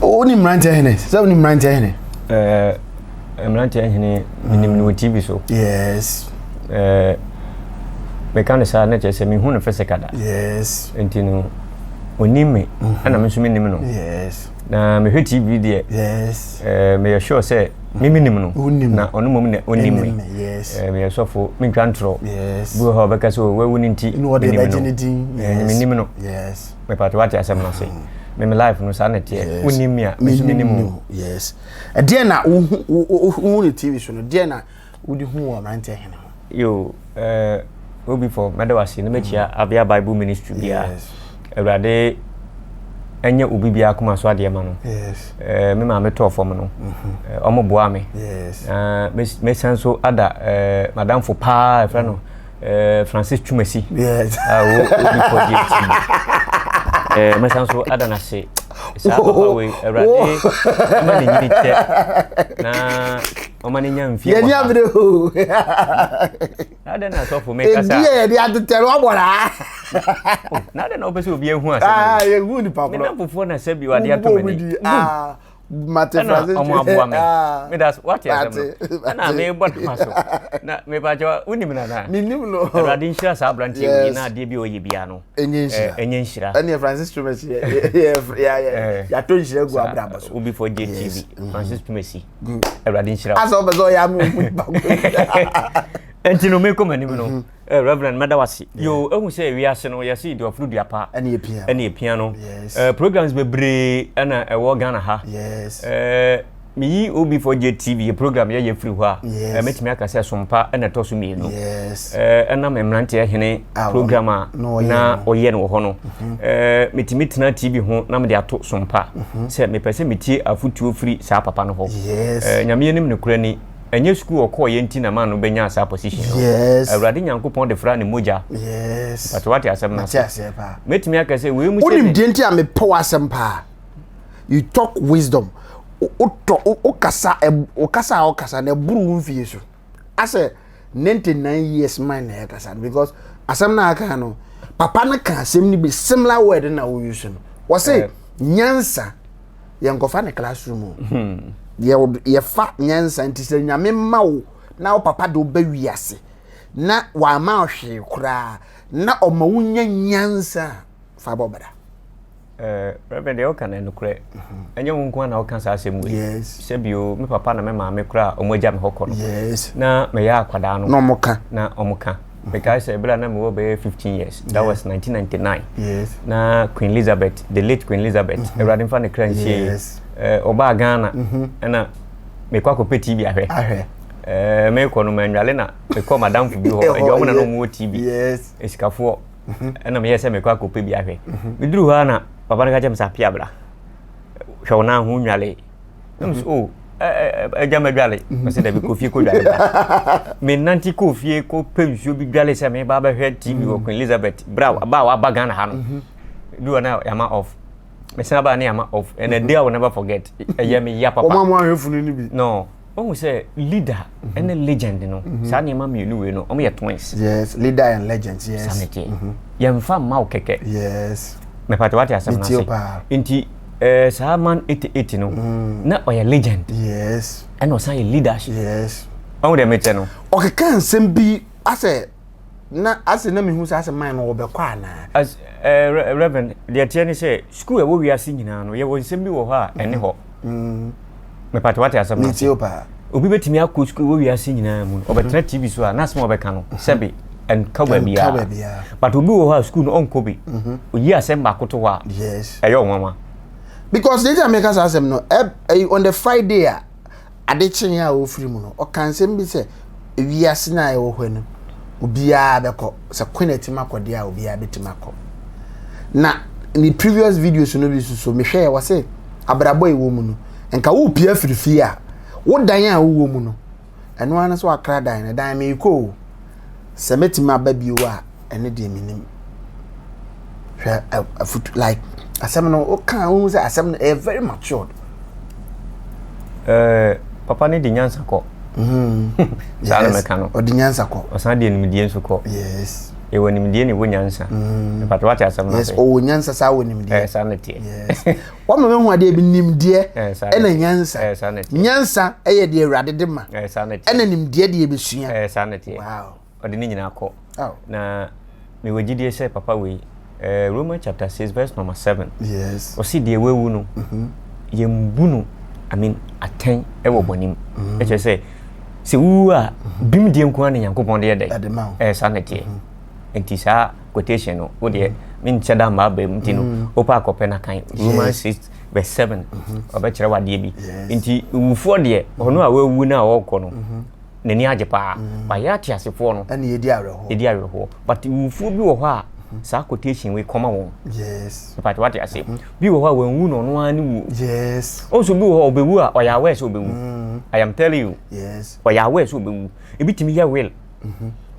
Woni mmeranteɛ hene sɛ woni mmeranteɛ hene. Ɛɛ mmeranteɛ hene menim no wɔ TV so. Yes. Ɛɛ meka no saa na kyerɛ sɛ mehu no physical da. Yes. Nti no onim me ɛna me nso menim no. Yes. Na mehwɛ TV deɛ. Yes. Ɛɛ meyɛ sure sɛ me menim no. Wonim. Na ɔno mmom na onim me. Yes. Ɛɛ meyɛ sɔfo mentwa ntorɔ. Yes. Bi wɔ hɔ a ɔbɛka sɛ wawu ne nti. Na ɔde menim bɛgye no. ne din. Ɛɛ menim no. Yes. Mepatɛ wate asɛm no ase. Me me life no saa na ɛteɛ. Wonim me a me nso menim wo. Yes. Ɛdeɛ na wohu wohu ne TV so no deɛ na wode hu wɔ mmeranteɛ hene ho. Yo, eh, obi fɔ mɛda wase na mɛkyia Abia Bible Ministry bia. Yes. Awurade ɛnyɛ obi biara akoma so adeɛ ma no. Yes. Eh, me maame tɔɔ fam no, eh, ɔmo boa me. Yes. Na mɛsan so ada eh, madamfo paa ɛfrɛ no eh, Francis Twumasi. Yes. A wo obi fɔ gye ti. Eh, mɛsan so ada n'ase. Saa papa wei, Awurade ɛma ne nyini kyɛ na ɔma ne nya mfie Yɛni wɔ ha. abere o. Na adɛn na asɔfo mekasa? Edi yɛ yɛde atetɛ no abɔ na. Na adɛn na wopɛ sɛ obi ahu asɛm Ah, yi? yɛhu nipa Me korɔ. namfofoɔ na sɛ bi wade ato m'ani. Ah, mate Ɛna Francis. ɔmo aboa me. Ah. Meda so wate asɛm no. Mate, Ɛna mate. mebɔ ne ma so. Na mepakyɛ wonim no anaa? Menim no. Awurade nhyira saa aberanteɛ wei Yes. na adeɛ bi a ɔyɛ biara no. Ɛnyɛ nhyira. Ɛnyɛ nhyira. Ɛne Francis Twumasi yɛ yɛ yɛ yɛatɔ nhyira gu abrabɔ so. Obi for JTV. Francis Twumasi. Awurade nhyira wo. Asɛ wopɛ sɛ ɔyɛ ama ohu nipa korɔ. Ɛnti no mekɔ m'anim no. Reverend mɛda wase. Yo, ehu sɛ wiase no yɛse deɛ ɔforo dua pa. Ɛne epia. Ɛne epia no. Yes. Programs bebree ɛna ɛwɔ Ghana ha. Yes. Meyi OB4J TV program yɛyɛ firi hɔ a. Yes. Mɛtumi aka sɛ sompa ɛna ɛtɔ so mmienu. Yes. Ɛnam mmeranteɛ hene program a na ɔyɛ no wɔ hɔ no. Metumi tena TV ho na mede ato sompa. Sɛ mepɛ sɛ metie afotuo firi saa papa no hɔ. Yes. Nyame anim nokorɛ ni. Ɛnyɛ sukuu ɔkɔɔyɛ nti na maa no bɛnyaa saa position no. Yes. Awurade Nyankopɔn de fra ne mogya. Yes. But wate asɛm no Mate aseɛ paa. Mɛtumi aka sɛ wei mu sɛ. Wonim deɛ nti a mepɛ w'asɛm paa. You talk wisdom. Wotɔ wokasa wokasa a wokasa na ɛboro wo mfie so. Asɛ 99 years man na ɛkasa no because asɛm no a aka no papa no ka asɛm no bi similar word na wo use no. Wɔse nyansa yɛnkɔfa ne classroom o. Yɛfa nyansa nti sɛ Nyame ma wo na wo papa de wo ba wiase na wama wo hwee koraa na ɔma wo nya nyansa a fa bɔ bra. Reverend deɛ woka no nokorɛ. Ɛnyɛ wo nko ara na woka saa asɛm wei. Yes. Sɛbio me papa na me maame koraa a wɔn agya me hɔ kɔ no. Yes. Na meyɛ akwadaa no. Na wɔn ka. Na wɔn ka. Mekae sɛ berɛ a na mewɔ bɛyɛ 15 years. That was 1999. Yes. Na Queen Elizabeth, the late Queen Elizabeth, Awurade mfa ne kra nsie. Yes. Ɔbaa Ghana. Ɛna mekɔ akɔpɛ TV ahwɛ. Ahwɛ. Mekɔ no mannwale na mekɔ madamfo bi hɔ. Agya wɔn na na wɔn wɔ TV. Yes. Asikafoɔ. Ɛna meyɛ sɛ mekɔ akɔpɛ bi ahwɛ. Meduru hɔ a na papa no ka kyerɛ me sɛ Apia bra. Hwɛ wo nan ho nnwale. Na me sɛ oh agya madwale. Ɔsɛ dabi kɔ fie kɔdwale bra. Menante kɔ fie kɔpɛ nsuo bi dwale sɛ meba bɛhwɛ TV wɔ Queen Elizabeth bra ba a waba Ghana ha no. Bi wɔ na yɛama off. Mesan baa ne yɛama off. And a day I will never forget. Ɛyɛ me ya papa. Wɔn a wɔahwɛ funu no bi. No. Wohu sɛ leader ne legend no, saa nneɛma mmienu wei no, wɔn yɛ twins. Yes, leader and legend, yes. Saa na ɛteɛ. Yɛmfa mma wo kɛkɛ. Yes. Mepatɛ wate asɛm no ase. Nti eh, saa man 88 no, na ɔyɛ legend. Yes. Ɛna ɔsan yɛ leadership. Yes. Ɔhu deɛ mekyɛ no. Ɔkeka nsɛm bi asɛ na asɛ na mehu sɛ asɛ man no wɔbɛkɔ anaa. As eh, Reverend, deɛ ɛteɛ ne sɛ, sukuu ɛwɔ wiase nyinaa no, yɛwɔ nsɛm bi wɔ hɔ a ɛne hɔ. Mepatɛ wate asɛm no ase. Obi bɛtumi akɔ sukuu wɔ wiase nyinaa mu no, ɔbɛtena TV so a, n'asɛm a ɔbɛka no, sɛbe, ɛnka baabiara. But obi wɔ hɔ a sukuu no ɔnkɔ bi. Oyi asɛm baako to hɔ a, ɛyɛ ɔnwanwa. Because deɛ nti a meka saa asɛm no, on the Friday a ade kyeeɛ a ɔfiri mu no, ɔka nsɛm bi sɛ wiase no a ɛwɔ hɔ no, obiara bɛkɔ. Sɛ kwan atumi akɔ deɛ a, obiara bɛtumi akɔ. Na ne previous videos no bi nso so, mehwɛɛ wɔ se abrabɔ a ɛwɔ mu no, nka wopie afiri fie a, wo dan a wowɔ mu no, ɛno ara ne sɛ wakra dan no, dan meekɔ o, sɛ mɛtumi aba bio a, ɛno deɛ menim. Hwɛ afutu like asɛm no woka a wohu sɛ asɛm no ɛyɛ very matured. Ɛɛ papa no de nyansa kɔ. Mm-hmm. Saa na mɛka no. Ɔde nyansa kɔ. Ɔsan de animdeɛ nso kɔ. Yes. Yɛwɔ nimdeɛ na ɛwɔ nyansa. Mpatɛ wate asɛm no Yes, ase. ɔwɔ nyansa saa wɔ nimdeɛ. Ɛɛ saa na ɛteɛ. Yes. Wama mehu adeɛ bi nimdeɛ Ɛɛ saa na ɛna ɛteɛ. nyansa. Ɛɛ saa na ɛteɛ. Nyansa ɛyɛ deɛ Awurade de ma. Ɛɛ saa na ɛteɛ. Ɛna nimdeɛ deɛ yɛbɛsua. Ɛɛ saa na ɛteɛ. Wow. Ɔde ne nyinaa kɔ. Aw. Na mewɔ gyidie sɛ papa wei, eh, Romans chapter 6 verse number 7. Yes. Ɔsi deɛ wawu no, yɛmbu no, I mean, atɛn wɔ bɔne mu. Ɛkyerɛ sɛ, sɛ wowu a, bem deɛ nko ara na Nyankopɔn de yɛ dɛn? Ɛde ma wo. Ɛɛ saa na ɛteɛ. Nti saa quotation no, wo deɛ, menkyɛ da mma aba mu nti no, wopɛ akɔpɛ no akan. Romans 6 verse 7, ɔbɛkyerɛ wo adeɛ bi. Nti owufoɔ deɛ, ɔno a wawu no a ɔrekɔ no, n'ani agye paa. But yɛ ateasefoɔ no, Ɛna yɛdi awerɛhoɔ. yɛdi awerɛhoɔ. But wufoɔ bi wɔ hɔ a, saa quotation wei kɔma wɔn. Yes. But wate ase. Bi wɔ hɔ a wɔnwu na ɔno ara ne wuo. Yes. Also bi wɔ hɔ a ɔbɛwu a ɔyɛ aware sɛ ɔbɛwu. I am telling you. Yes. Ɔyɛ aware sɛ ɔbɛwu. Ebi tumi yɛ will.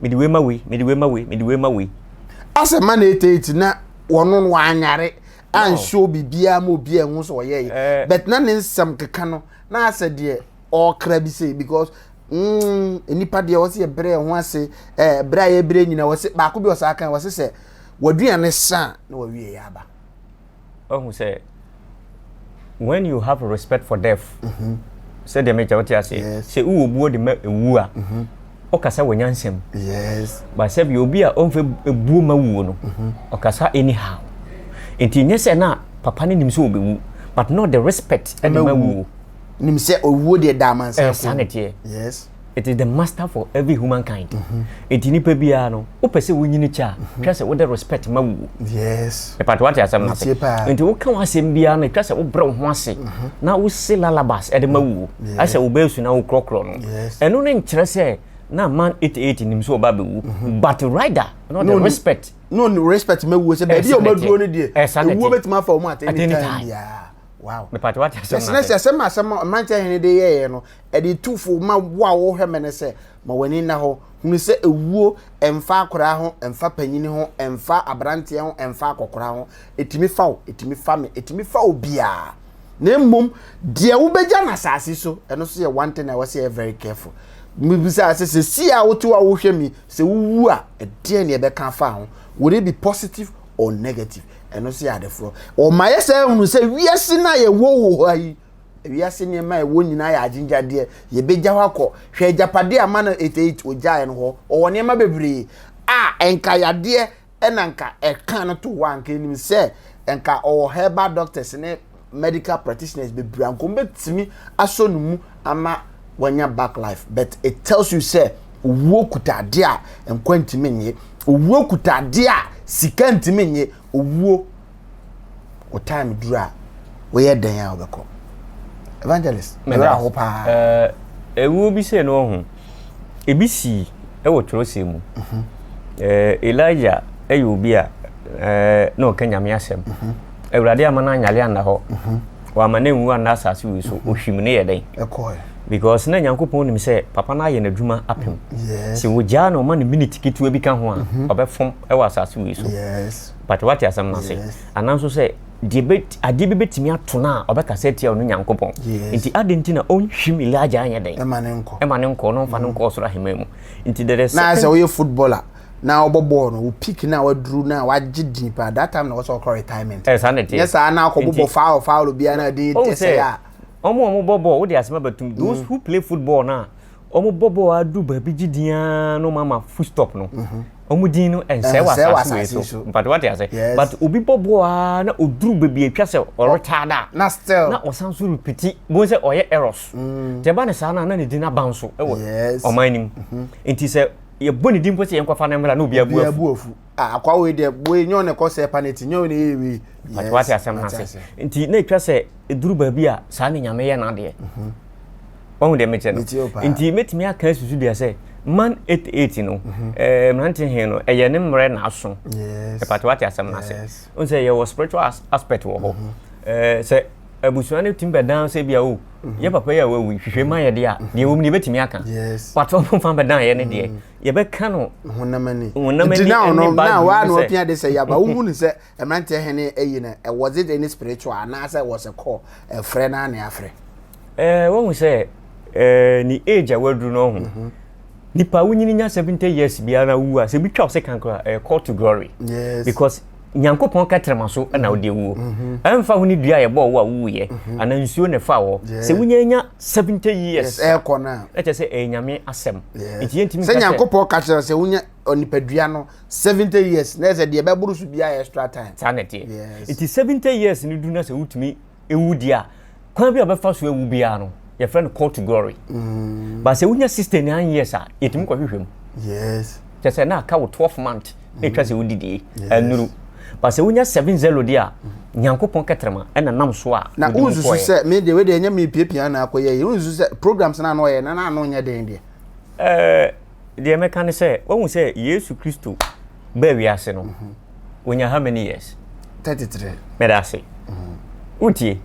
Mede wei ma wei, mede wei ma wei, mede wei ma wei. Asɛ ma na 88 na wɔno no wanyare anhyɛ biribiara ma obi anhu sɛ ɔyɛeɛ. Eh. But na ne nsɛm keka no na asɛ deɛ ɔrekra bi sei because mm, nipa deɛ wɔsi yɛ brɛ ho ase ɛɛ brɛ a yɛbrɛ nyina wɔsi baako bi ɔsaa kan wɔsi sɛ waduane sa na wawie yɛ aba. Ɔhu sɛ when you have respect for death sɛdeɛ mekyɛ wote ase sɛ wowɔ buo de ma ɛwu a ɔkasa wɔ nyansam Yes. but sɛ bi obi a ɔmfɛ ebuo ma wuo no ɔkasa anyhow nti nyɛ sɛ na papa no nim sɛ ɔbɛwu but not the respect ɛde ma wuo. Nim sɛ owuo deɛ da amansan Ɛɛ saa na ɛteɛ. Yes. It is the master for every humankind. Nti nipa biara no, wopɛ sɛ wonyini kyɛ a, twa sɛ wode respect ma wuo. Yes. Ɛpate wate asɛm no ase. Metie paa. Nti woka w'asɛm biara no, twa sɛ wobrɛ wo ho ase na wose lalabas ɛde ma wuo. Ayɛ sɛ wobɛyɛ su na wokorɔkorɔ no. Yes. Ɛno no nkyerɛ sɛ na man 88 nim sɛ ɔba bɛwu. But rather, not the respect. No respect ma wuo sɛ baabi a ɔmaduro no deɛ, Ɛsa na ewuo ɛteɛ. bɛtumi afa wɔn at any At any time time. biara. Wow. Mepate wate asɛm Sɛ no na ase. sɛ asɛm a asɛm a mmeranteɛ hene de yɛeɛ no, ɛde tu fo ma wo a wohwɛ me no sɛ, ma w'ani nna hɔ. Hunu sɛ ewuo mfa akwadaa ho, ɛmfa panyini ho, ɛmfa aberanteɛ ho, ɛmfa akɔkoraa ho. Ɛtumi fa wo, ɛtumi fa me, ɛtumi fa obiara. Na mmom, deɛ wobɛgya no asase so, ɛno nso yɛ one thing a ɛwɔ sɛ yɛ very careful. Mebisa sɛ, sɛsi a wote hɔ a wohwɛ me, sɛ wowu a, ɛdeɛn na ɛbɛka afa ho? Would it be positive or negative? Ɛno nso yɛ adeforɔ. Ɔma yɛ sɛ hunu sɛ wiase no a yɛwɔ wɔ hɔ yi, wiase nneɛma a ɛwɔ nyinaa yɛ agyengyadeɛ. Yɛbɛgya hɔ akɔ. Hwɛ agyapadeɛ a ma no 88 ɔgyaeɛ no hɔ. Ɔwɔ nneɛma bebree a ɛnka yadeɛ ɛna nka ɛka no to hɔ a nka ɛnim sɛ nka ɔwɔ herbal doctors ne medical practitioners bebree a nka wɔbɛtumi asɔ ne mu ama wanya back life. But it tells you sɛ owuo kuta adeɛ a nkwa ntumi nye. Owuo kuta adeɛ a sika ntumi nye. Owuo wo time duru a woyɛ dɛn a wobɛkɔ. Evangelist, mewura ho paa. Ɛɛ ewuo bi sɛ no ɔho. Ebi sii ɛwɔ twerɛsɛm mu. Ɛɛ Elijah ɛyɛ obi a ɛɛ na ɔka Nyame asɛm. Awurade ama no anyare anna hɔ. Wama no anwu anna asase wei so. Ohwim ne yɛ dɛn? Ɛkɔɛ. Because na Nyankopɔn nim sɛ papa no ayɛ n'adwuma apem. Yes. Sɛ wɔgyaa no ɔma no minute ketewa bi ka ho a, ɔbɛfom ɛwɔ asase wei so. Yes. But wate asɛm no ase. Yes. Anaa nso sɛ deɛ bɛ adeɛ bi bɛtumi ato no a ɔbɛkasa atia ɔno Nyankopɔn. Yes. Nti adɛn nti na ɔnhwim Elijah anyɛ dɛn? Ɛma ne nkɔ. Ɛma ne nkɔ na ɔmfa no nkɔ ɔsoro ahemman mu. Nti there is Na sɛ certain woyɛ footballer na wɔbɔ bɔɔl no wo peak na waduru na wagye din paa that time na wɔsɛ ɔkɔ retirement. Ɛɛ saa na ɛteɛ. Nyɛ saa na akɔbobɔ Nti foul foul biara na din ɔhu sɛ sɛ a. wɔn a wɔbɔ bɔɔl wode asɛm abatum those who play football no a wɔbɔ bɔɔl adu baabi gye din ara na wɔn ama full stop no wɔn din no ɛnsɛe wɔ Ɛnsɛe wɔ asase wei asase so so. but wate ase Yes. but obi bɔ bɔɔl ara na oduru baabi atwa sɛ ɔretire a Na still. na ɔsan so repeat bohu sɛ ɔyɛ errors nti ɛba ne saa no a na ne din aba nso wɔ Yes. ɔman no mu nti sɛ yɛbɔ ne din mpo sɛ yɛnkɔfa no mmra na obi abu Obi afu abu afu. Ah, akwa wei deɛ wei nyɛ ɔna ɛkɔ sɛ penalty nyɛ ɔna ɛyɛ wei. But wate asɛm no mate ase ase. nti na ɛtwa sɛ ɛduru baabi a saa ne Nyame yɛ n'adeɛ wahu deɛ mekyɛ no Metie wo paa. nti mɛtumi aka asusu deɛ sɛ man 88 no eh, mmerante he no ɛyɛ ne mmerɛ na aso Yes. ɛpate wate asɛm no ase Yes. wohu sɛ yɛwɔ spiritual aspect wɔ hɔ Eh, sɛ abusua no tumi bɛdan sɛ bia o yɛ papa yi a wawu yi, hwehwɛ ma yɛ deɛ a deɛ wɔ mu no yɛbɛtumi aka Yes. but ɔmo fa bɛdan yɛ ne deɛ yɛbɛka no honam ani Honam nti ani na ne ɔno na Bible waa mu na sɛ- ɔpia de sɛ yaba wohu ne sɛ mmeranteɛ hene ayi no was it any spiritual anaasɛ was a call ɛfrɛ no ne afrɛ ɛɛ wɔhu sɛ ɛɛ ne age a waduru no ho. Nipa wonyini nya 70 years biara na wu a sɛ bi twa wo sekan koraa ɛyɛ call to glory. Yes. Because Nyankopɔn kɛtrɛma so na wode awuo. Ɛmfa ho ne dua a yɛbɔɔ wo a wowuiɛ anaa nsuo na ɛfaa hɔ. Sɛ wonya nya 70 years a, ɛrekɔ no a, na kyerɛ sɛ ɛyɛ Nyame asɛm. Nti yɛntumi nka sɛ. Sɛ Nyankopɔn ka kyerɛ sɛ wonya onipadua no 70 years na ɛsɛ deɛ ɛbɛboro so biara yɛ extra time. Saa na ɛteɛ. Nti 70 years no du na sɛ wotumi ewu deɛ a, kwan bi a ɔbɛfa so awu biara no, yɛfrɛ no call to glory. Mm. But sɛ wonya 69 years a, yɛtumi kɔhwehwɛ mu. Yes. Kyɛ sɛ na aka wo 12 month na ɛtwa sɛ wodidie anuru. But sɛ wonya 70 deɛ a, Nyankopɔn kɛtrɛma ɛna nam so a na wonsusu sɛ me deɛ wei deɛ ɛnyɛ mepiapia na akɔyɛ yi wonsusu sɛ programs no ano ɔyɛ na na ano nyɛ den deɛ ɛɛ deɛ mɛka ne sɛ wahu sɛ Yesu Kristo baa wiase no onya how many years? 33. Mɛda ase. Wotie?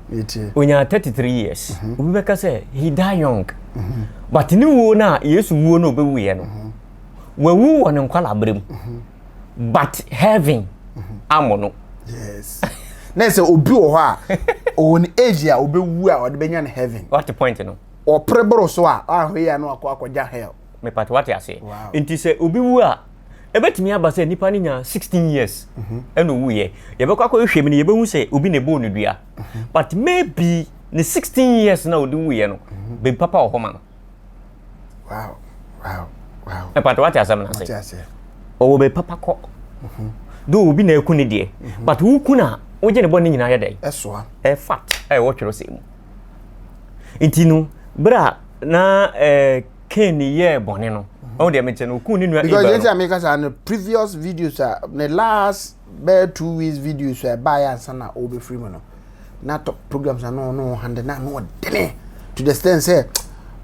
Onya 33 years. Mhm. Obi bɛka sɛ he die young. Mhm. But ne wuo no a Yesu wuo no ɔbɛwuiɛ no, mhm. wawu wɔ ne nkwala berɛ mu. But heaven ammɔ no. Yes. Na sɛ obi wɔ hɔ a ɔwɔ ne age a ɔbɛwu a ɔde bɛnya no heaven. What the point no? Ɔpere boro so a ahwɛ yi a na wakɔ akɔgya hell. Mepate wate aseɛ. Nti sɛ obi wu a Ɛbɛtumi aba sɛ nipa no nya 16 years ɛna owuiɛ. Yɛbɛkɔ akɔhwehwɛ mu no yɛbɛhu sɛ obi na ɛbɔɔ no dua. But maybe ne 16 years na ɔde wuiɛ no, baabi papa wɔ hɔ ma no. Wow, wow, wow. Ɛpata wate asɛm no ase. Ɔwɔ baabi papa kɔ. Though obi na ɛku ne deɛ, but woku no a, wogye ne bɔ ne nyinaa yɛ dɛn? Ɛsoa. Ɛyɛ fact a ɛwɔ twerɛsɛm mu. Nti no, berɛ a na ɛɛ Cain yɛɛ bɔne no, ɔho deɛ mekyɛ no, okuu ne nua Abel. Because yɛn ti a meka saa no, previous videos a, ne last bɛyɛ 2 weeks videos a ɛbaeɛ ansa na ɔrebɛfiri mu no, na top programs na no ɔno handle na ano ɔdene to the extent sɛ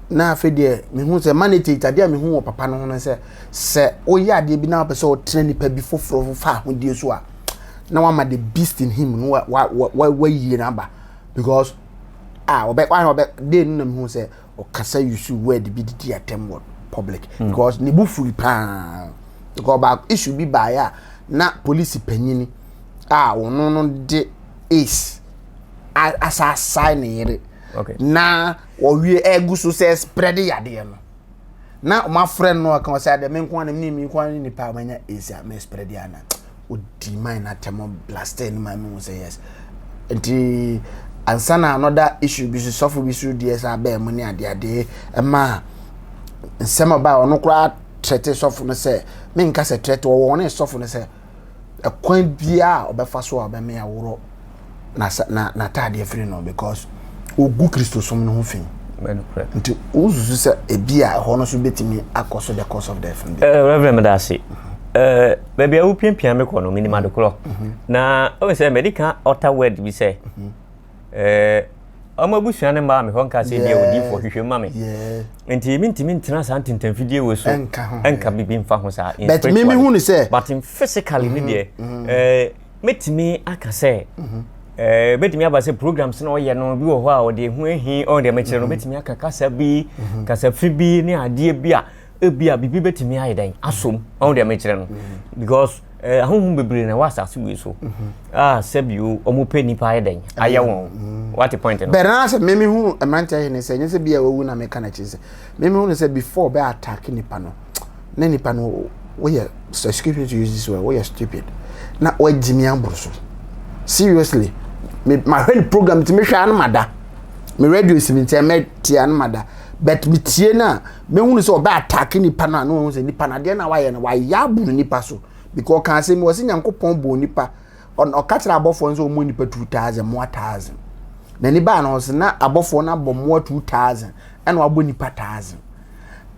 na afei deɛ mehu sɛ manage adeɛ a mehu wɔ papa no ho no sɛ sɛ woyɛ adeɛ bi na wopɛ sɛ ɔtena nipa bi foforɔ fa ahodie so a na wama the beast in him no wa wa wa wayie no aba because ah ɔbɛ wa ɔbɛ day no na mehu sɛ ɔkasa use word bi didi atɛm wɔ public mm. because ne bu fui paa because ɔba issue bi baeɛ a na polisi panyin a ɔno no de ace asaasae ne yere okay. na wɔwie ɛgu so sɛ spread yadeɛ no na wɔn afrɛ no ɔka ɔsɛ adeɛ me nko ara ne me nko ara ne nipa a wɔanya ace a me spread ana odi man no atɛm blastee no ma mehu sɛ yes nti ansa na another issue bi so sɔfo bi so deɛ sɛ abɛɛ mu ne adeade ɛma nsɛm ɔbaa ɔno koraa trɛte sɔfo no sɛ menka sɛ trɛte ɔwɔ ne sɔfo no sɛ ɛkwan biara a ɔbɛfa so a ɔbɛme aworɔ na n'ataadeɛ firi no because ogu kristosom no ho fi nti wosusu sɛ ebi a ɛhɔ no so bɛtumi akɔ so the cause of death no bi. Eh, Reverend meda ase eh, baabi a wopiapia me kɔ no menim ade korɔ mhm. na ɔhu sɛ mede ka ɔta word bi sɛ mhm. eh, ɔma abusua no mmaa me hɔ nka sɛ bia odiifoɔ hwehwɛ ma me nti mentumi ntena saa ntentamfidie wɔ so ɛnka biribi mfa ho saa but me mehu ne sɛ but physically ne deɛ mhm, mɛtumi aka sɛ ɛɛ bɛtumi aba sɛ programs na ɔyɛ no bi wɔ hɔ a ɔde ehu ehi ɔn deɛ mɛkyerɛ no bɛtumi aka kasa bi kasa fi bi ne adeɛ bi a ebi a biribi bɛtumi ayɛ dɛn asom ɔn deɛ mɛkyerɛ no because ɛɛ ahohom bebree na ɛwɔ asase wei so a sɛbi o wɔn pɛ nipa ayɛ dɛn ayɛ wɔn wate point no. Bɛrɛ na sɛ mímí hu mmeranteɛ yɛ ne sɛ nyɛ sɛ bi a wawu na mɛka n'akyi sɛ mímí hu ne sɛ before bɛ attack nipa no. na nipa no woyɛ excuse me to use this word woyɛ stupid na wagyi mi aboro so seriously me mahwɛ ne program ti mehwɛ ano ma da me radio si mi nkyɛn mɛ tie ano ma da but me tie no a mehunu sɛ ɔbɛ attack nipa no a na wɔn sɛ nipa no adeɛ na wayɛ no wayɛ aboro nipa so because ɔka asɛm wɔ sɛ nyankopɔn bɔ nipa ɔka kyerɛ abɔfoɔ no sɛ wɔn nipa 2000 mmoa 1000 na ni baa no ɔsɛ na abɔfoɔ no abɔ mmoa 2000 ɛna wabɔ nipa 1000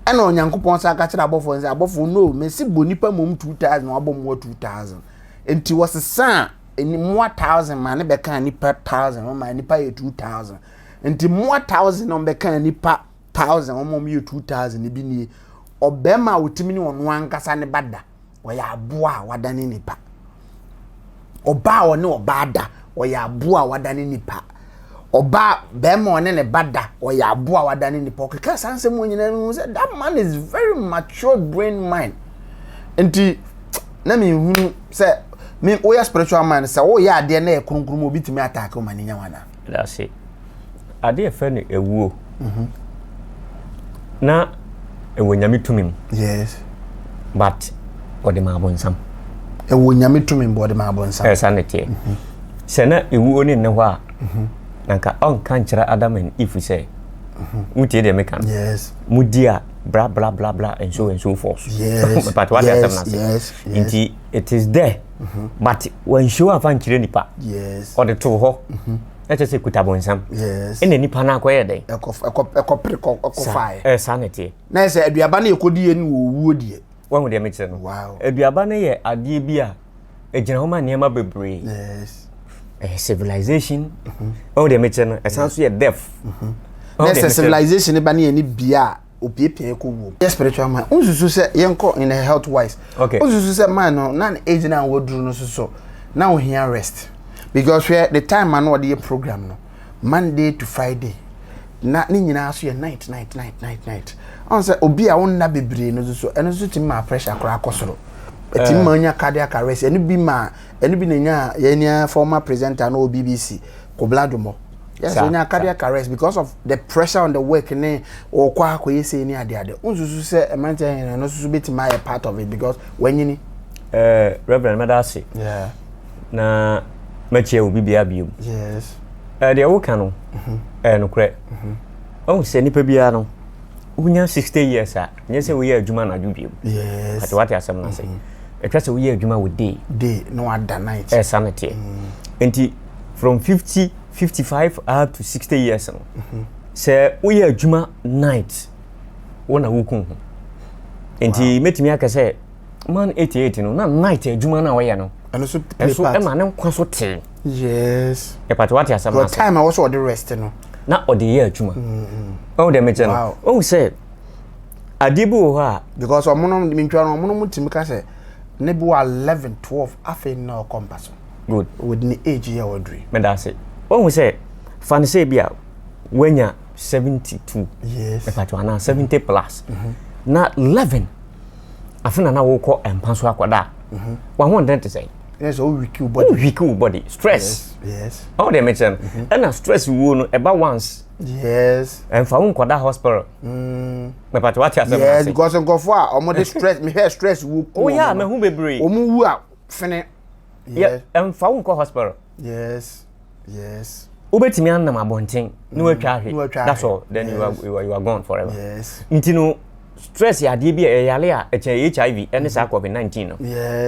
Ɛna Onyankopɔn san ka kyerɛ abɔfoɔ no sɛ, abɔfoɔ no, mesi bɔ nipa mmom 2000 na wabɔ mmoa 2000. Nti wɔsesaa mmoa 1000 ma ne bɛkaa nipa 1000, wɔn ma nipa yɛ 2000. Nti mmoa 1000 na wɔbɛkaa nipa 1000, wɔn a wɔyɛ 2000 no bi nie. Ɔbarima a ɔtumi ne ɔno ankasa ne ba da. ɔyɛ aboa a wadane nipa. Ɔbaa a ɔne ɔbaa da, ɔyɛ aboa a wadane nipa. Ɔbaa bɛrima a ɔne ne ba da, ɔyɛ aboa a wadane nipa. Ɔkeka saa nsɛm wɔ nyinaa mu sɛ that man is very mature brain mind. Nti na menhunu sɛ me woyɛ spiritual man sɛ woyɛ adeɛ na yɛ kronkron mu obi tumi ataake wo ma ne nya wana. That's it. Adeɛ fɛ no ewuo. Mhm. Na. Ɛwɔ Nyame tumi mu. Yes. But ɔde ma abonsam. Ɛwɔ Nyame tumi mu, ɔde ma abonsam. Ɛsa ne teɛ. Sɛ na ewuo ne nne hɔ a, na nka ɔnka nkyerɛ Adam and Eve sɛ, wotie deɛ meka no. Yes. Mudi a bla bla bla bla and so and so forth. Yes. But what yes, asɛm na yes, yes. Nti it is there. But wɔnhyɛ afa nkyerɛ nipa. Yes. Ɔde too hɔ. Na kyerɛ sɛ kuta bonsam. Yes. Ɛna nipa no akɔyɛ dɛn? Ɛkɔ ɛkɔ ɛkɔ pere kɔ ɛkɔ faeɛ. Ɛsa ne teɛ. Na sɛ aduaba no yɛkɔdi yɛ no wɔ owuo deɛ. Wahu deɛ mekyerɛ no? Wow. Aduaba no yɛ adeɛ bi a ɛgyina hɔ ma nneɛma bebree. Yes. Ɛyɛ civilization. Wahu deɛ mekyerɛ no? Ɛsan so yɛ death. Na sɛ civilization ba ne yɛ ne bia a opiapia kɔ wuo. Yɛ spiritual man. Nsusu sɛ yɛnkɔ in a health wise. Okay. Nsusu sɛ man no na ne age na waduru no soso na ohia rest. Because hwɛ the time ano ɔde yɛ program no, Monday to Friday, na ne nyinaa so yɛ night, night, night, night, night. Ɔn sɛ obi a wonna bebree no soso, ɛno nso tumi ma pressure koraa kɔ soro. Ɛtumi ma onya cardiac arrest. Ɛno bi ma ɛno bi na nya yɛn nia former presenter no wɔ BBC, Kobla Dwomo. Yes, onya cardiac arrest because of the pressure on the work ne ɔkɔ akɔyɛ sei ne ade ade. Nsusu sɛ mmeranteɛ yɛn no nso bɛtumi ayɛ part of it because wanyini. Reverend, mɛda ase. Na mɛkyia obi bia bio. Yes. Deɛ woka no ɛyɛ nokorɛ. Ɔhu sɛ nipa biara no wonya 60 years a, nyɛ sɛ woyɛ adwuma anadwo bio. Yes. Ate wate asɛm no ase. Ɛtwa sɛ woyɛ adwuma wɔ day. Day na wada night. Ɛsa no teɛ. Nti from 50, 55 up to 60 years no, sɛ woyɛ adwuma night, wo na woku ho. Nti mɛtumi aka sɛ man 88 no na night adwuma no a ɔyɛ no, ɛno so play ɛso part. Ɛma ne nkwa so tee. Yes. Ɛpate wate asɛm no the ase. Time a wɔsɛ ɔde rest no. Na ɔde yɛ adwuma. Ɔhu deɛ mekyerɛ no? Ɔhu sɛ adeɛ bi wɔ hɔ a because ɔmo no mentwa no, ɔmo no mo tumi ka sɛ ne bi wɔ 11, 12, afei na ɔkɔ mpa so. Good. With ne age yɛ ɔduri. Meda ase. Ɔhu sɛ fa no sɛ bi a woanya 72. Yes. Ɛpate anaa 70 plus na 11 afe na wokɔ mpa so akɔda a, wahoɔden te sɛn? Yes, o weak wo body. Wo weak wo body, stress. Ɔhu deɛ mekyerɛ no? Ɛna stress wuo no ɛba once. Ɛmfa wo nkɔda hospital. Mepate wate asɛm no Yes. ase? Because nkɔfoɔ a ɔmo de stress, mehwɛ stress wu ku. Woyɛ a wɔn no, mahu bebree. Ɔmo wu a fene. Yɛ ɛmfa wo nkɔ hospital. Wobɛtumi anam abɔnten na watwa ahwe. Na watwa That's ahwe. all, then you are gone forever. Nti no stress yɛ adeɛ bi a ɛyɛ a ɛkyɛn HIV ɛne saa COVID-19 no.